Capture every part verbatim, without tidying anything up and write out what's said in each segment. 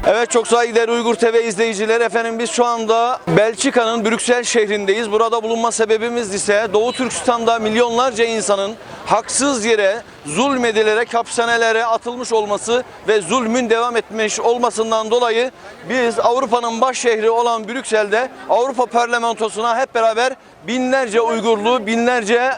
Evet, çok saygıdeğer Uygur T V izleyiciler, efendim biz şu anda Belçika'nın Brüksel şehrindeyiz. Burada bulunma sebebimiz ise Doğu Türkistan'da milyonlarca insanın haksız yere zulmedilerek hapishanelere atılmış olması ve zulmün devam etmiş olmasından dolayı biz Avrupa'nın baş şehri olan Brüksel'de Avrupa Parlamentosuna hep beraber binlerce Uygurlu, binlerce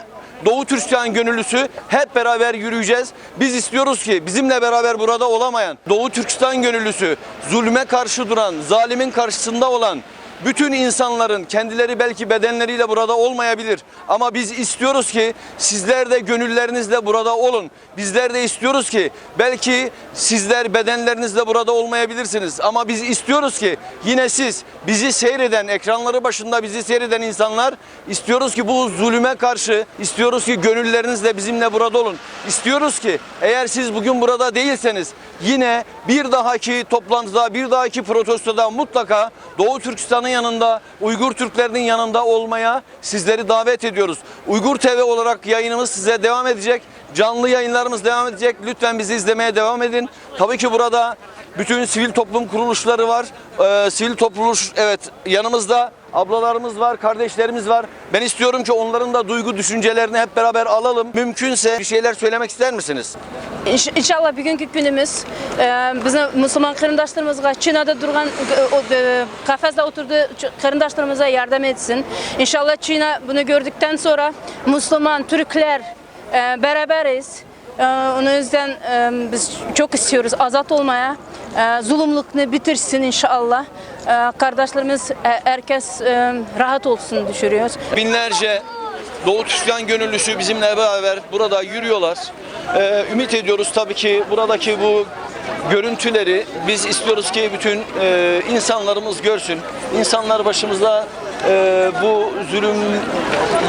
Doğu Türkistan gönüllüsü hep beraber yürüyeceğiz. Biz istiyoruz ki bizimle beraber burada olamayan Doğu Türkistan gönüllüsü, zulme karşı duran, zalimin karşısında olan bütün insanların kendileri belki bedenleriyle burada olmayabilir. Ama biz istiyoruz ki sizler de gönüllerinizle burada olun. Bizler de istiyoruz ki belki sizler bedenlerinizle burada olmayabilirsiniz. Ama biz istiyoruz ki yine siz bizi seyreden, ekranları başında bizi seyreden insanlar, istiyoruz ki bu zulüme karşı, istiyoruz ki gönüllerinizle bizimle burada olun. İstiyoruz ki eğer siz bugün burada değilseniz yine bir dahaki toplantıda, bir dahaki protestoda mutlaka Doğu Türkistan'ın yanında, Uygur Türklerinin yanında olmaya sizleri davet ediyoruz. Uygur T V olarak yayınımız size devam edecek. Canlı yayınlarımız devam edecek. Lütfen bizi izlemeye devam edin. Tabii ki burada bütün sivil toplum kuruluşları var. Ee, sivil topluluş, evet, yanımızda ablalarımız var, kardeşlerimiz var. Ben istiyorum ki onların da duygu düşüncelerini hep beraber alalım. Mümkünse bir şeyler söylemek ister misiniz? İnş- İnşallah bugünkü günümüz e, bizim Müslüman kardeşlerimize, Çin'de durgan, e, o, e, kafesde oturduğu ç- kardeşlerimize yardım etsin. İnşallah Çin bunu gördükten sonra Müslüman Türkler e, beraberiz. E, onun yüzden e, biz çok istiyoruz azat olmaya. E, zulümlükünü bitirsin inşallah. E, kardeşlerimiz, e, herkes e, rahat olsun düşünüyoruz. Binlerce Doğu Türkistan gönüllüsü bizimle beraber burada yürüyorlar. Ee, ümit ediyoruz tabii ki buradaki bu görüntüleri biz istiyoruz ki bütün e, insanlarımız görsün. İnsanlar başımızda e, bu zulüm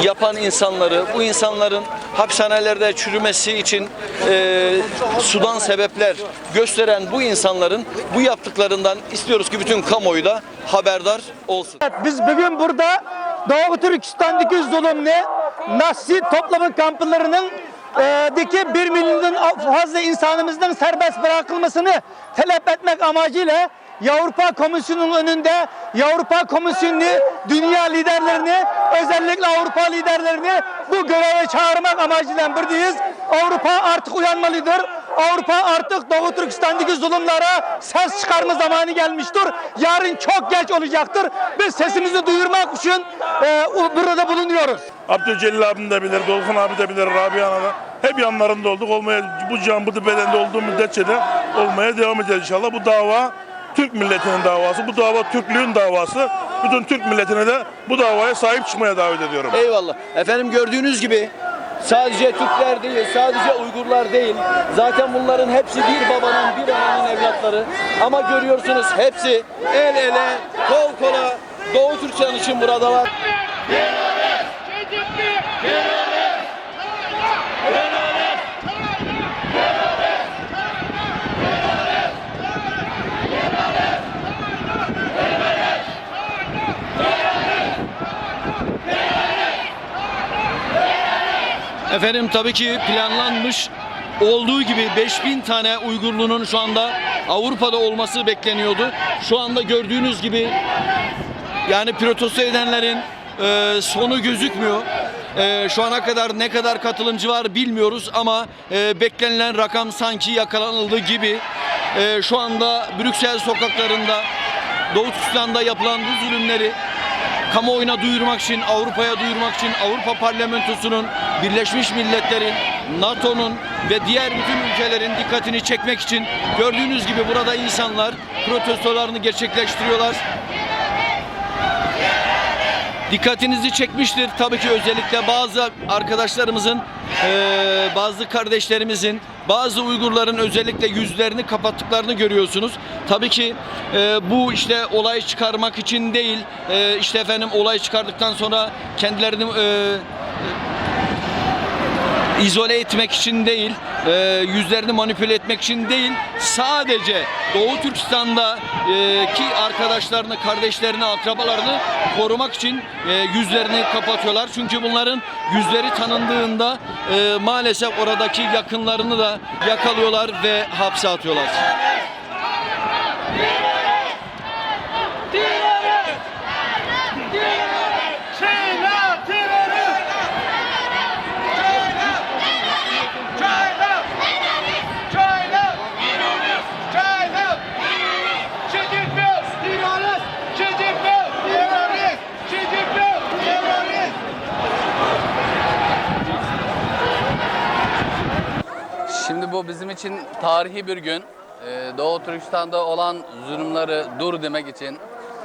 yapan insanları, bu insanların hapishanelerde çürümesi için e, sudan sebepler gösteren bu insanların bu yaptıklarından istiyoruz ki bütün kamuoyu da haberdar olsun. Biz bugün burada Doğu Türkistan'daki zulümle Nazi toplumun kamplarının e, deki bir milyondan fazla insanımızın serbest bırakılmasını talep etmek amacıyla Avrupa Komisyonu'nun önünde Avrupa Komisyonu, dünya liderlerini, özellikle Avrupa liderlerini bu göreve çağırmak amacıyla buradayız. Avrupa artık uyanmalıdır. Avrupa artık Doğu Türkistan'daki zulümlere ses çıkarma zamanı gelmiştir. Yarın çok geç olacaktır. Biz sesimizi duyurmak için e, burada bulunuyoruz. Abdülcelil abim de bilir, Dolkun abi de bilir, Rabia Ana da. Hep yanlarında olduk. Olmaya, bu can, bu bedende olduğu müddetçe de olmaya devam edeceğiz inşallah. Bu dava Türk milletinin davası, bu dava Türklüğün davası. Bütün Türk milletine de bu davaya sahip çıkmaya davet ediyorum. Eyvallah. Efendim, gördüğünüz gibi sadece Türkler değil, sadece Uygurlar değil. Zaten bunların hepsi bir babanın, bir ananın evlatları. Ama görüyorsunuz hepsi el ele, kol kola Doğu Türkistan için buradalar. Efendim, tabii ki planlanmış olduğu gibi beş bin tane Uygurlunun şu anda Avrupa'da olması bekleniyordu. Şu anda gördüğünüz gibi, yani protesto edenlerin e, sonu gözükmüyor. E, şu ana kadar ne kadar katılımcı var bilmiyoruz ama e, beklenilen rakam sanki yakalanıldığı gibi. E, şu anda Brüksel sokaklarında Doğu Türkistan'da yapılan bu zulümleri kamuoyuna duyurmak için, Avrupa'ya duyurmak için Avrupa Parlamentosu'nun, Birleşmiş Milletler'in, NATO'nun ve diğer bütün ülkelerin dikkatini çekmek için, gördüğünüz gibi burada insanlar protestolarını gerçekleştiriyorlar. Dikkatinizi çekmiştir tabii ki, özellikle bazı arkadaşlarımızın, eee, bazı kardeşlerimizin, bazı Uygurların özellikle yüzlerini kapattıklarını görüyorsunuz. Tabii ki, eee, bu işte olay çıkarmak için değil, eee, işte efendim, olay çıkardıktan sonra kendilerini, eee, izole etmek için değil, eee, yüzlerini manipüle etmek için değil, sadece Doğu Türkistan'da, eee, ki arkadaşlarını, kardeşlerini, akrabalarını korumak için, eee, yüzlerini kapatıyorlar. Çünkü bunların yüzleri tanındığında, eee, maalesef oradaki yakınlarını da yakalıyorlar ve hapse atıyorlar. Terrorist! Terrorist! China terrorist! China! China! China! China! Xi Jinping terrorist! Xi Jinping terrorist! Xi Jinping terrorist! Şimdi bu bizim için tarihi bir gün. Ee, Doğu Türkistan'da olan zulümleri dur demek için,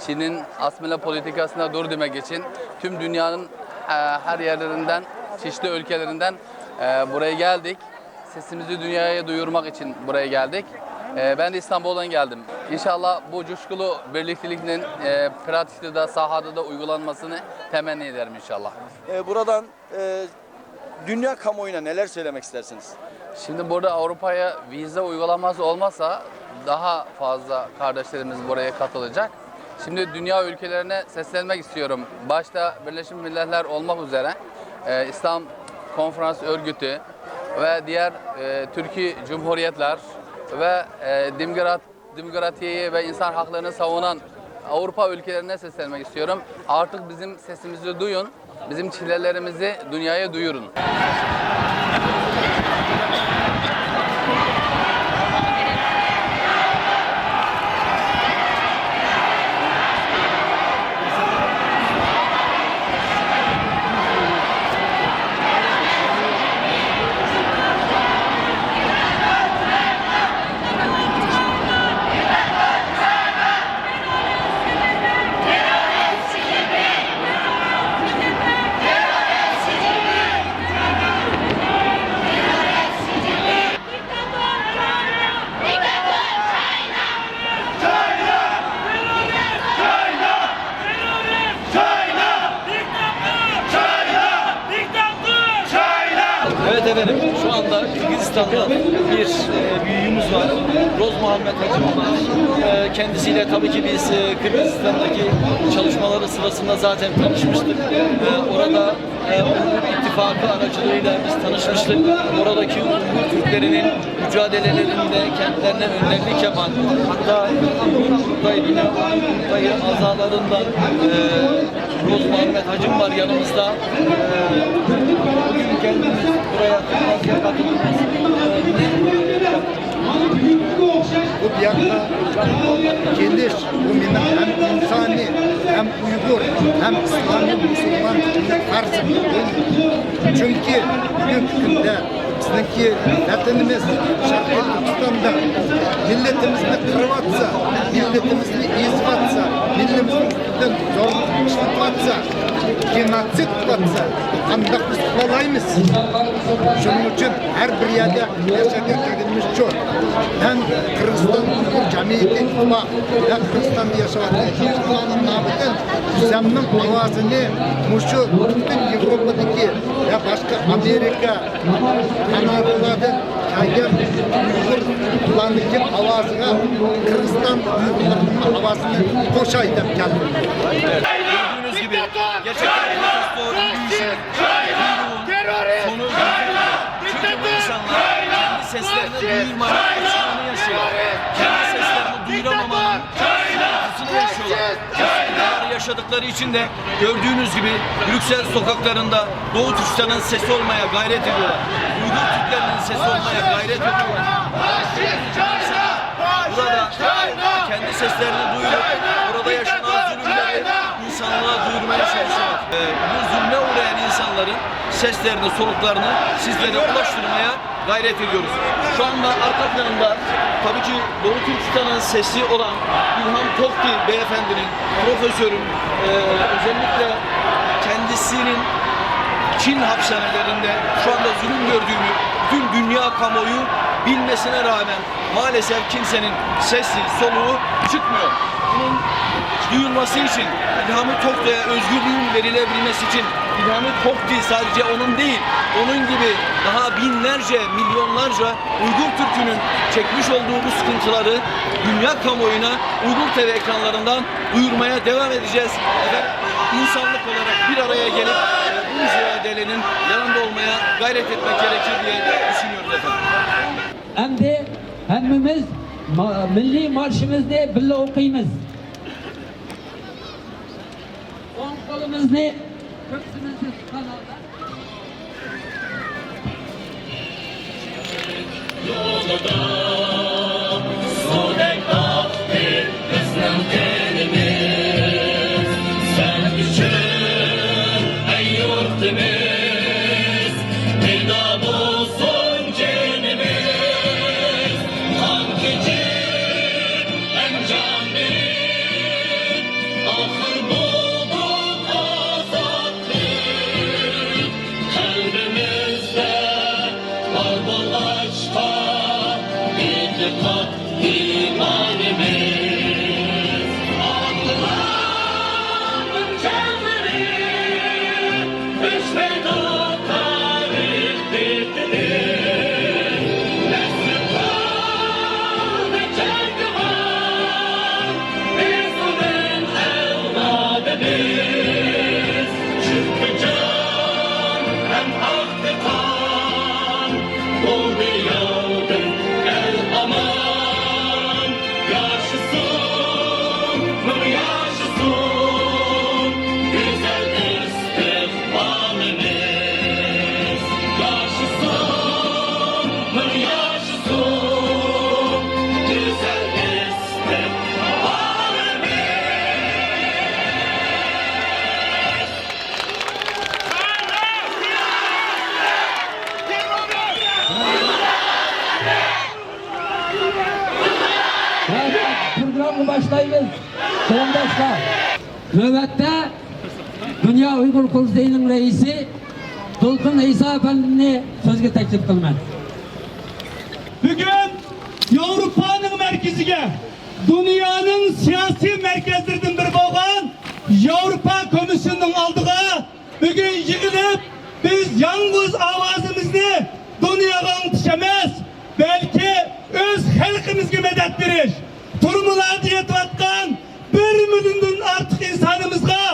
Çin'in asimile politikasına dur demek için tüm dünyanın, e, her yerlerinden, çeşitli ülkelerinden, e, buraya geldik. Sesimizi dünyaya duyurmak için buraya geldik. E, ben de İstanbul'dan geldim. İnşallah bu coşkulu birlikteliklerin, e, pratikte de, sahada da uygulanmasını temenni ederim inşallah. E, buradan, e, dünya kamuoyuna neler söylemek istersiniz? Şimdi burada Avrupa'ya vize uygulaması olmasa daha fazla kardeşlerimiz buraya katılacak. Şimdi dünya ülkelerine seslenmek istiyorum. Başta Birleşmiş Milletler olmak üzere, e, İslam Konferans Örgütü ve diğer, e, Türkiye Cumhuriyetler ve, e, Dimgrat demokrasiyi ve insan haklarını savunan Avrupa ülkelerine seslenmek istiyorum. Artık bizim sesimizi duyun, bizim çilelerimizi dünyaya duyurun. Evet efendim, şu anda Kırgızistan'da bir, e, büyüğümüz var. Roz Muhammed Hacı. E, kendisiyle tabii ki biz, e, Kırgızistan'daki çalışmaları sırasında zaten tanışmıştık. E, orada e, Uygur İttifakı aracılığıyla biz tanışmıştık. Oradaki Uygur Türklerinin mücadelelerinde kendilerine önderlik yapan, hatta Uygur Kurultayı, Dünya Uygur Kurultayı azalarından, e, Roz Muhammed Hacım var yanımızda. E, bugün kendimiz buraya toplantıya katılmamız, e, Bu bu yoqqa kelish, bu meni ham insoniy, ham uyg'ur, ham islomiy musulmon farzi. Chunki bugungi kunda bizningki vatanimiz Sharqiy Turkistonda millatimizni qirib atsa, millatimizni ezib atsa, millatimizni ustidan zo'rlik ishlatib atsa, genotsid qilib atsa, qandoq biz qila olamiz? Shuning uchun har bir yerda yashayotgan Qirg'izimiz shu. Men Qirg'iziston Uyg'ur jamiyati ittifoq va Qirg'izistonda yashayotgan Uyg'urlarning nomidan o'zimning ovozini mushu butun Yevropadagi va boshqa Amerika, Kanadalardan kelgan Uyg'urlarniki ovoziga Qirg'iziston Uyg'urlarining ovozini qo'shay deb keldim. Gördüğünüz gibi gerçekten protesto yürüyüşü, buyruğun sonu çünkü bu insanlar kendi seslerini duyurmanın acısını yaşıyorlar. Kendi seslerini duyuramamanın sıkıntısını yaşıyorlar. Bu sıkıntıları yaşadıkları için de gördüğünüz gibi Brüksel sokaklarında Doğu Türkistan'ın sesi olmaya gayret ediyorlar. Uygur Türklerinin sesi olmaya gayret ediyorlar. Burada kendi seslerini duyurup orada yaşanan zulümleri insanlığa duyurmaya çalışıyoruz. Ee, bu zulme uğrayan insanların seslerini, soluklarını sizlere ulaştırmaya gayret ediyoruz. Şu anda arka planında tabii ki Doğu Türkistan'ın sesi olan İlham Tokti beyefendinin, profesörün, e, özellikle kendisinin Çin hapishanelerinde şu anda zulüm gördüğünü tüm dünya kamuoyu bilmesine rağmen maalesef kimsenin sesi, soluğu çıkmıyor. Bunun duyulması için, İlhami Tokti'ye özgürlüğün verilebilmesi için İlhami Tokti sadece onun değil, onun gibi daha binlerce, milyonlarca Uygur Türk'ünün çekmiş olduğu bu sıkıntıları dünya kamuoyuna Uygur T V ekranlarından duyurmaya devam edeceğiz. Efendim, insanlık olarak bir araya gelip, e, bu mücadelenin yanında olmaya gayret etmek gerekir diye düşünüyoruz efendim. Endi hammamiz ma-, milliy marshimizni birga o'qiymiz. قولىمىزنى كۆكسىمىزگە تۇتقان ھالدا. يولىدا سۇدەك ئاقتى بىزنىڭ قېنىمىز. سەن ئۈچۈن، ئەي يۇرتىمىز، پىدا بولسۇن جېنىمىز. قان كېچىپ ئەنجاننى ئاخىر بولدۇق ئازادلىق. قەلبىمىزدە بار بولغاچقا ئېتىقاد، ئىمانىمىز. ئاتلارنىڭ جانلىرى ئۆچمەيدۇ تارىخ بېتىدىن. نەسلى قالدى جەڭگىۋار، بىز ئۇنىڭ ئەۋلادىمىز. چۈنكى جان ھەم ئاقتى قان، بولدى ياۋدىن ئەل ئامان. ياشىسۇن، مىڭ ياشىسۇن گۈزەل ئىستىقبالىمىز. ياشىسۇن، مىڭ ياشىسۇن گۈزەل ئىستىقبالىمىز. پروگراممىنى باشلايمىز، قېرىنداشلار. نۆۋەتتە دۇنيا ئۇيغۇر قۇرۇلتىيىنىڭ رەئىسى دولقۇن ئەيسا ئەپەندىنى سۆزگە تەكلىپ قىلىمەن. بۈگۈن ياۋروپانىڭ مەركىزىگە، دۇنيانىڭ سىياسىي مەركەزلىرىدىن بىرى بولغان ياۋروپا كومىسسىيىنىڭ ئالدىغا بۈگۈن يىغىلىپ، بىز يالغۇز ئاۋازىمىزنى دۇنياغا ئاڭلىتىش ئەمەس، بەلكى ئۆز خەلقىمىزگە مەدەت بېرىش، تۈرمىلەردە يېتىۋاتقان بىر مىليوندىن ئارتۇق ئىنسانىمىزغا،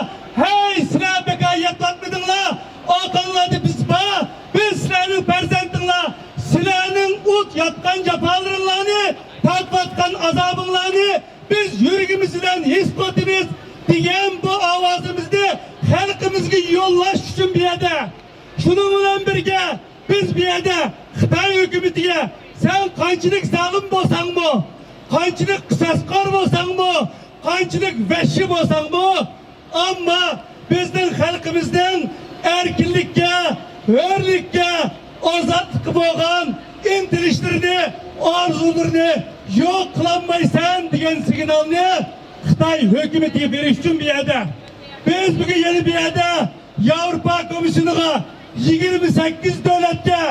ھەي، سىلەر بىكار يېتىۋاتمىدىڭلار، ئارقاڭلاردا بىز بار، بىز سىلەرنىڭ پەرزەنتىڭلار، سىلەرنىڭ ئوت ياتقان جاپالىرىڭلارنى، تارتىۋاتقان ئازابىڭلارنى بىز يۈرىكىمىز بىلەن ھېس قىلىۋاتىمىز دېگەن بۇ ئاۋازىمىزنى خەلقىمىزگە يوللاش ئۈچۈن بۇ يەردە. شۇنىڭ بىلەن بىرگە، بىز بۇ يەردە خىتاي ھۆكۈمىتىگە، سەن قانچىلىك زالىم بولساڭمۇ، قانچىلىك قىساسخور بولساڭمۇ، قانچىلىك ۋەھشىي بولساڭمۇ، ئەمما بىزنىڭ خەلقىمىزنىڭ ئەركىنلىككە، ھۆرلۈككە، ئازادلىققا بولغان ئىنتىلىشلىرىنى، ئارزۇلىرىنى يوق قىلالمايسەن دېگەن سىگنالنى خىتاي ھۆكۈمىتىگە بېرىش ئۈچۈن بۇ يەردە. بىز بۈگۈن يەنە بۇ يەردە ياۋروپا كومىسسىيونىغا، يىگىرمە سەككىز دۆلەتكە،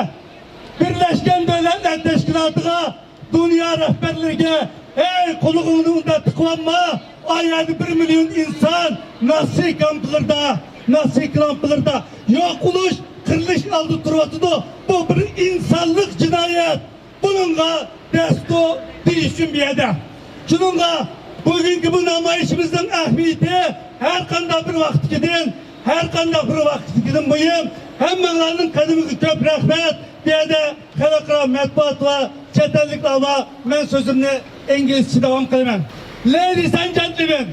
بىرلەشكەن دۆلەتلەر تەشكىلاتىغا، دۇنيا رەھبەرلىرىگە، ھەي، قۇلىقىڭنى ئۇنداق تىقىۋالما، ئا يەردە بىر مىليون ئىنسان نازى كامپلىرىدا، نازى كامپلىرىدا يوق بولۇش، قىرىلىش ئالدىدا تۇرۇۋاتىدۇ. بۇ بىر ئىنسانلىق جىنايەت. بۇنىڭغا دەستۇر دېيىش ئۈچۈن بۇ يەردە. شۇنىڭغا بۈگۈنكى بۇ نامايىشىمىزنىڭ ئەھمىيىتى ھەر قانداق بىر ۋاقىتتىكىدىن، ھەر قانداق بىر ۋاقىتتىكىدىن مۇھىم. ھەممىڭلارنىڭ قەدىمىگە كۆپ رەھمەت. بۇ يەردە خەلقئارا مەتبۇئات بار، چەت ئەللىكلەر بار. مەن سۆزۈمنى ئىنگلىزچە داۋام قىلىمەن. Ladies and gentlemen,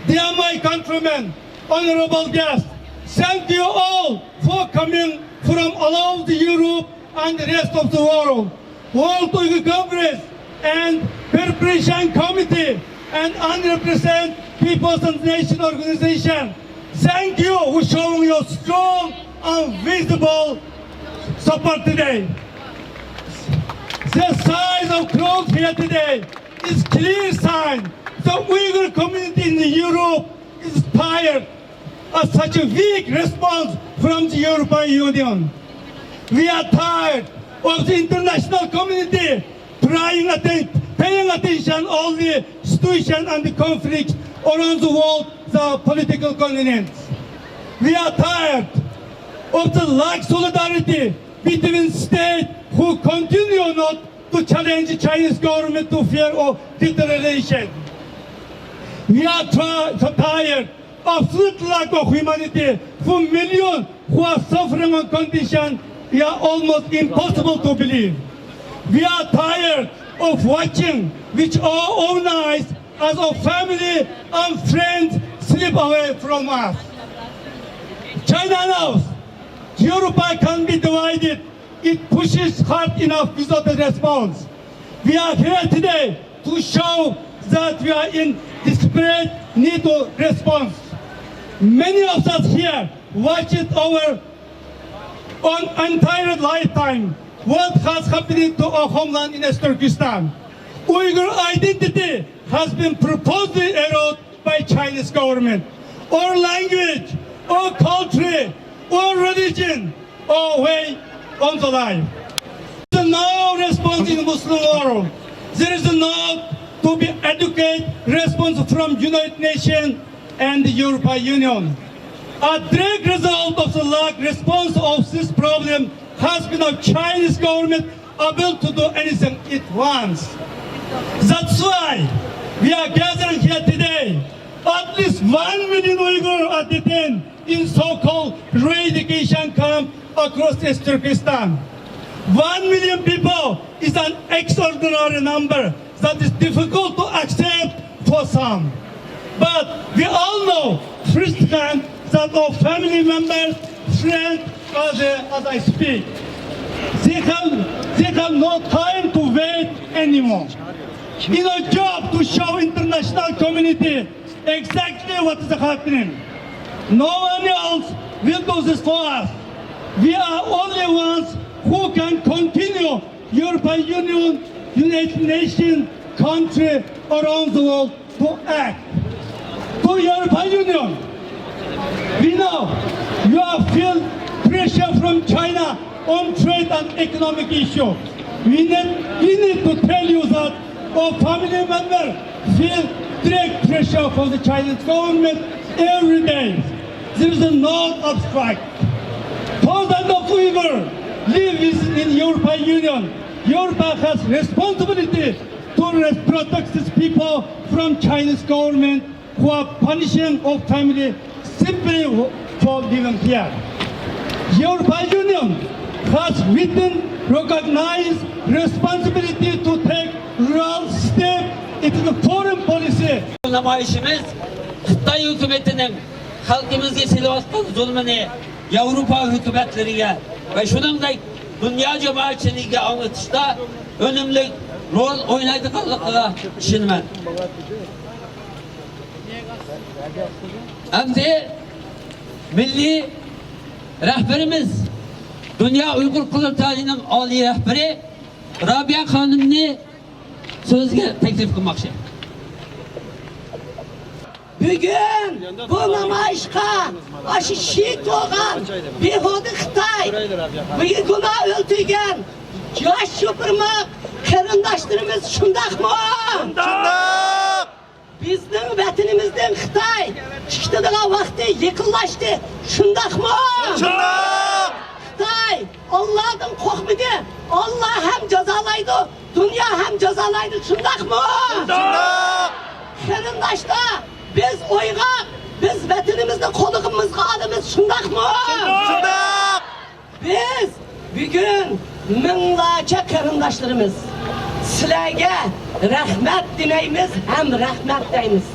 dear my countrymen, honorable guests, thank you all for coming from all over the Europe and the rest of the world. World Uyghur Congress and Preparation Committee and Unrepresented Peoples and Nation Organization, thank you for showing your strong and visible support today. The size of crowd here today is clear sign the Uyghur community in Europe is tired of such a weak response from the European Union. We are tired of the international community trying atten-, paying attention only situation and the conflict around the world, the political continents. We are tired of the lack solidarity between states who continue not to challenge Chinese government to fear or deterioration. We are try-, so tired of absolute lack of humanity for millions who are suffering on conditions are almost impossible to believe. We are tired of watching which our own eyes as our family and friends slip away from us. China knows Europe can be divided. It pushes hard enough without a response. We are here today to show that we are in desperate need of response. Many of us here watched our own entire lifetime what has happened to our homeland in East Turkestan. Uyghur identity has been purposely eroded by Chinese government. Our language, our culture, our religion, our way of the life. There is no response in Muslim world. There is not to be adequate response from United Nations and the European Union. A direct result of the lack response of this problem has been a Chinese government able to do anything it wants. That's why we are gathering here today. At least one million Uyghur are detained in so-called re-education camp across East Turkestan. One million people is an extraordinary number that is difficult to accept for some. But we all know firsthand that our family members, friends are there as I speak. They have, they have no time to wait anymore. In our job to show international community exactly what is happening. No one else will do this for us. We are only ones who can continue European Union, United Nations, country around the world to act. To European Union, we know you are feel pressure from China on trade and economic issue. We need, we need to tell you that our family member feel direct pressure from the Chinese government every day. There is no abstract. Thousands of Uyghur live within European Union. Europe has responsibility to res-, protect its people from Chinese government who are punishing our family simply for living here. European Union has written recognized responsibility to take real step. It is a foreign policy. نامايىشىمىز خىتاي ھۆكۈمىتىنىڭ خەلقىمىزگە سېلىۋاتقان زۇلمىنى ياۋروپا ھۆكۈمەتلىرىگە ۋە شۇنىڭدەك دۇنيا جامائەتچىلىكىگە ئاڭلىتىشتا ئۈنۈملۈك رول ئوينايدىغانلىقىغا ئىشىنىمەن. ئەمدى مىللىي رەھبىرىمىز، دۇنيا ئۇيغۇر قۇرۇلتايىنىڭ ئالىي رەھبىرى رابىيە خانىمنى سۆزگە تەكلىپ قىلماقچى. بۈگۈن بۇ نامايىشقا ئاشۇ شېھىت بولغان بىھۇدە خىتاي، بىگۇناھ ئۆلتۈرگەن ياش يوپۇرماق قېرىنداشلىرىمىز شۇنداقمۇ؟ شۇنداق! بىزنىڭ ۋەتىنىمىزدىن خىتاي چىقىدىغان ۋاقتى يېقىنلاشتى، شۇنداقمۇ؟ شۇنداق! خىتاي ئاللادىن قورقمىدى، ئاللا ھەم جازالايدۇ، دۇنيا ھەم جازالايدۇ، شۇنداقمۇ؟ شۇنداق! قېرىنداشلار، بىز ئويغاق، بىز ۋەتىنىمىزنى قولىمىزغا ئالىمىز، شۇنداقمۇ؟ شۇنداق! بىز بۈگۈن مىڭلارچە قېرىنداشلىرىمىز، سىلەرگە رەھمەت دېمەيمىز ھەم رەھمەت دەيمىز.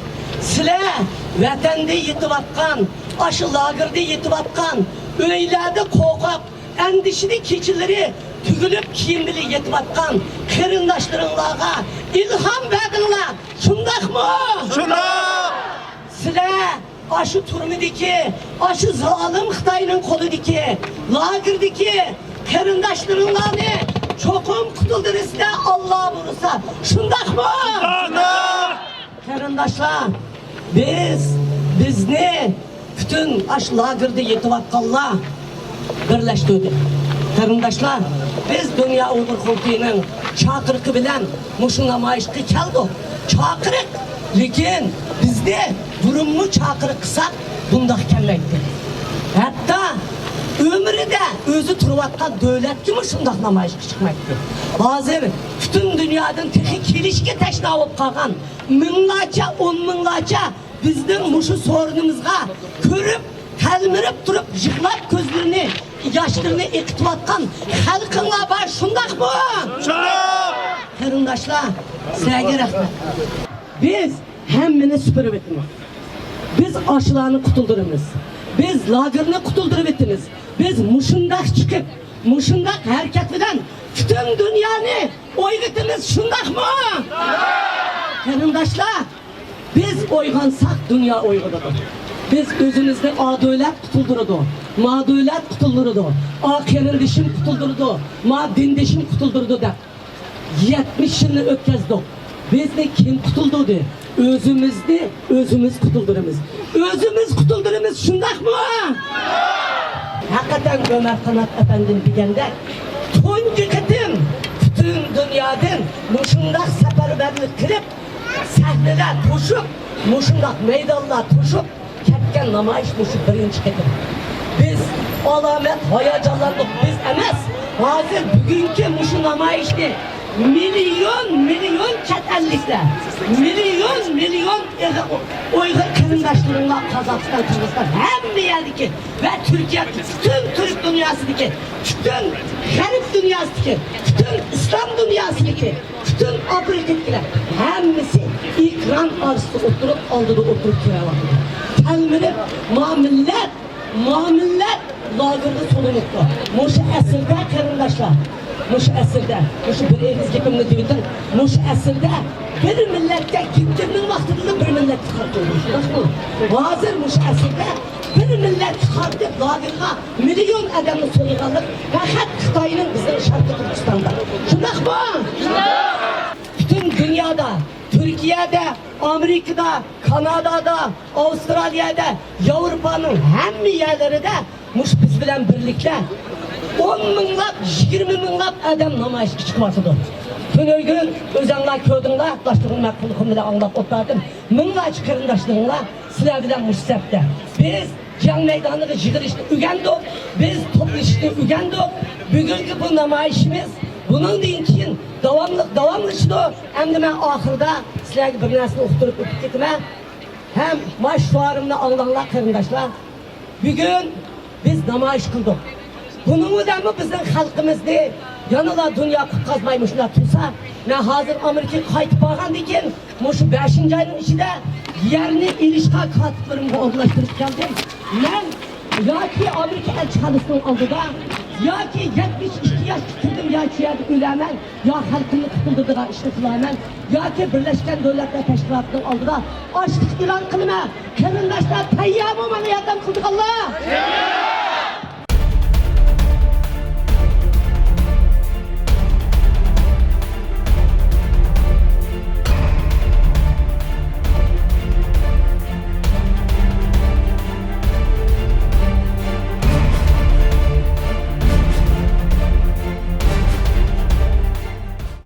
سىلەر ۋەتەندە يېتىۋاتقان، ئاشۇ لاگېردا يېتىۋاتقان، ئۆيلەردە قورقۇپ، ئەندىشىدە كېچىلىرى تۈگۈلۈپ كىيىم بىلەن يېتىۋاتقان قېرىنداشلىرىڭلارغا ئىلھام بەردىڭلار، شۇنداقمۇ؟ شۇنداق! سىلەر ئاشۇ تۈرمىدىكى، ئاشۇ زالىم خىتاينىڭ قولىدىكى، لاگېردىكى قېرىنداشلىرىڭلارنى چوقۇم قۇتۇلدۇرىسىلەر، ئاللا بۇيرۇسا. شۇنداقمۇ؟ شۇنداق! قېرىنداشلار، بىز، بىزنى پۈتۈن ئاشۇ لاگېردا يېتىۋاتقانلار بىرلەشتۈردى. قېرىنداشلار، بىز دۇنيا ئۇيغۇر قۇرۇلتىيىنىڭ چاقىرىقى بىلەن مۇشۇ نامايىشقا كەلدۇق. چاقىرىق، لېكىن بىزنى بۇرۇنمۇ چاقىرىق قىلساق بۇنداق كەلمەيتتى. ھەتتا ئۆمرىدە ئۆزى تۇرۇۋاتقان دۆلەتكىمۇ شۇنداق نامايىشقا چىقمايتتى. ھازىر پۈتۈن دۇنيادىن تېخى كېلىشكە تەشنا بولۇپ قالغان مىڭلارچە، ئون مىڭلارچە بىزنىڭ مۇشۇ سورۇنىمىزغا كۆرۈپ، تەلمۈرۈپ تۇرۇپ يىغلاپ كۆزلىرىنى، ياشلىرىنى ئېقىتىۋاتقان خەلقىڭلار بار، شۇنداقمۇ؟ شۇنداق! قېرىنداشلار، سىلەرگە رەھمەت. بىز ھەممىنى سۈپۈرۈۋېتىمىز. بىز ئاشۇلارنى قۇتۇلدۇرىمىز. بىز لاگېرنى قۇتۇلدۇرۇۋېتىمىز. بىز مۇشۇنداق چىقىپ، مۇشۇنداق ھەرىكەت بىلەن پۈتۈن دۇنيانى ئويغىتىمىز، شۇنداقمۇ؟ قېرىنداشلار، بىز ئويغانساق، دۇنيا ئويغىنىدۇ. بىز ئۆزىمىزنى ئا دۆلەت قۇتۇلدۇرىدۇ، ما دۆلەت قۇتۇلدۇرىدۇ، ئا قېرىندىشىم قۇتۇلدۇرىدۇ، ما دىندىشىم قۇتۇلدۇرىدۇ دەپ يەتمىش يىلنى ئۆتكەزدۇق. بىزنى كىم قۇتۇلدۇردى؟ ئۆزىمىزنى ئۆزىمىز قۇتۇلدۇرىمىز. ئۆزىمىز قۇتۇلدۇرىمىز، شۇنداقمۇ؟ ھەقىقەتەن ئۆمەر قانات ئەپەندىم دېگەندەك، تۇنجى قېتىم پۈتۈن دۇنيادىن مۇشۇنداق سەپەرۋەرلىك قىلىپ، سەھنىلەر توشۇپ، مۇشۇنداق مەيدانلار توشۇپ، كەتكەن نامايىش مۇشۇ بىرىنچى قېتىم. بىز ئالامەت ھاياجانلاندۇق، بىز ئەمەس. ھازىر بۈگۈنكى مۇشۇ نامايىشنى مىليون، مىليون چەت ئەللىكلەر، مىليون، مىليون ئېغ-، ئۇيغۇر قېرىنداشلىرىڭلار، قازاقىستان، قىرغىزىستان، ھەممە يەردىكى ۋە تۈركىيە، پۈتۈن تۈرك دۇنياسىدىكى، پۈتۈن غەرب دۇنياسىدىكى، پۈتۈن ئىسلام دۇنياسىدىكى پۈتۈن ئافرىقىدىكىلەر ھەممىسى ئېكران ئارىسىدا ئولتۇرۇپ، ئالدىدا ئولتۇرۇپ كۆرۈۋاتىدۇ. تەلمۈرۈپ، ما مىللەت، ما مىللەت لاگېرغا سولىنىپتۇ. مۇشۇ ئەسىردە، قېرىنداشلار، مۇشۇ ئەسىردە، مۇشۇ بىر ئېغىز گېپىمنى دېۋېتىڭ، مۇشۇ ئەسىردە بىر مىللەتكە، گىتلېرنىڭ ۋاقتىدىلا بىر مىللەتكە قارىتىلدى، شۇنداقمۇ؟ ھازىر مۇشۇ ئەسىردە بىر مىللەتكە قارىتىپ، لاگېرغا مىليون ئادەمنى سولىغانلىق پەقەت خىتاينىڭ بىزنىڭ شەرقىي تۈركىستاندا. شۇنداقمۇ؟ پۈتۈن دۇنيادا، تۈركىيەدە، ئامېرىكىدا، كانادادا، ئاۋسترالىيەدە، ياۋروپانىڭ ھەممە يەرلىرىدە مۇشۇ بىز بىلەن بىرلىكتە ئون مىڭلاپ، يىگىرمە مىڭلاپ ئادەم نامايىشقا چىقىۋاتىدۇ. تۈنۈگۈن ئۆزەڭلار كۆردۈڭلار، داشلىغۇم مەن قۇلىقىم بىلەن ئاڭلاپ ئولتۇردۇم. مىڭلارچە قېرىنداشلىرىڭلار سىلەر بىلەن مۇشۇ سەپتە. بىز جەڭ مەيدانىغا يىغىلىشنى ئۆگەندۇق، بىز توپلىشىشنى ئۆگەندۇق. بۈگۈنكى بۇ نامايىشىمىز بۇنىڭدىن كېيىن داۋاملىق داۋاملىشىدۇ. ئەمدى مەن ئاخىرىدا سىلەرگە بىر نەرسىنى ئۇقتۇرۇپ ئۆتۈپ كېتىمەن. ھەم مانا شوئارىمنى ئاڭلاڭلار، قېرىنداشلار. بۈگۈن بىز نامايىش قىلدۇق. بۇنىڭ بىلەنمۇ بىزنىڭ خەلقىمىزنى يەنىلا دۇنيا قۇتقازماي مۇشۇنداق تۇرسا، مەن ھازىر ئامېرىكىغا قايتىپ بارغاندىن كېيىن مۇشۇ بەشىنچى ئاينىڭ ئىچىدە يەرنى ئېلىشقا كاتىپلىرىمغا ئورۇنلاشتۇرۇپ كەلدىم. مەن ياكى ئامېرىكا ئەلچىخانىسىنىڭ ئالدىدا، ياكى يەتمىش ئىككى ياشقا كىردىم، يا شۇ يەردە ئۆلەرمەن، يا خەلقىمنى قۇتۇلدۇرىدىغان ئىشنى قىلارمەن، ياكى بىرلەشكەن دۆلەتلەر تەشكىلاتىنىڭ ئالدىدا ئاچلىق ئېلان قىلىمەن. قېرىنداشلار تەييارمۇ ماڭا ياردەم قىلىدىغانلار؟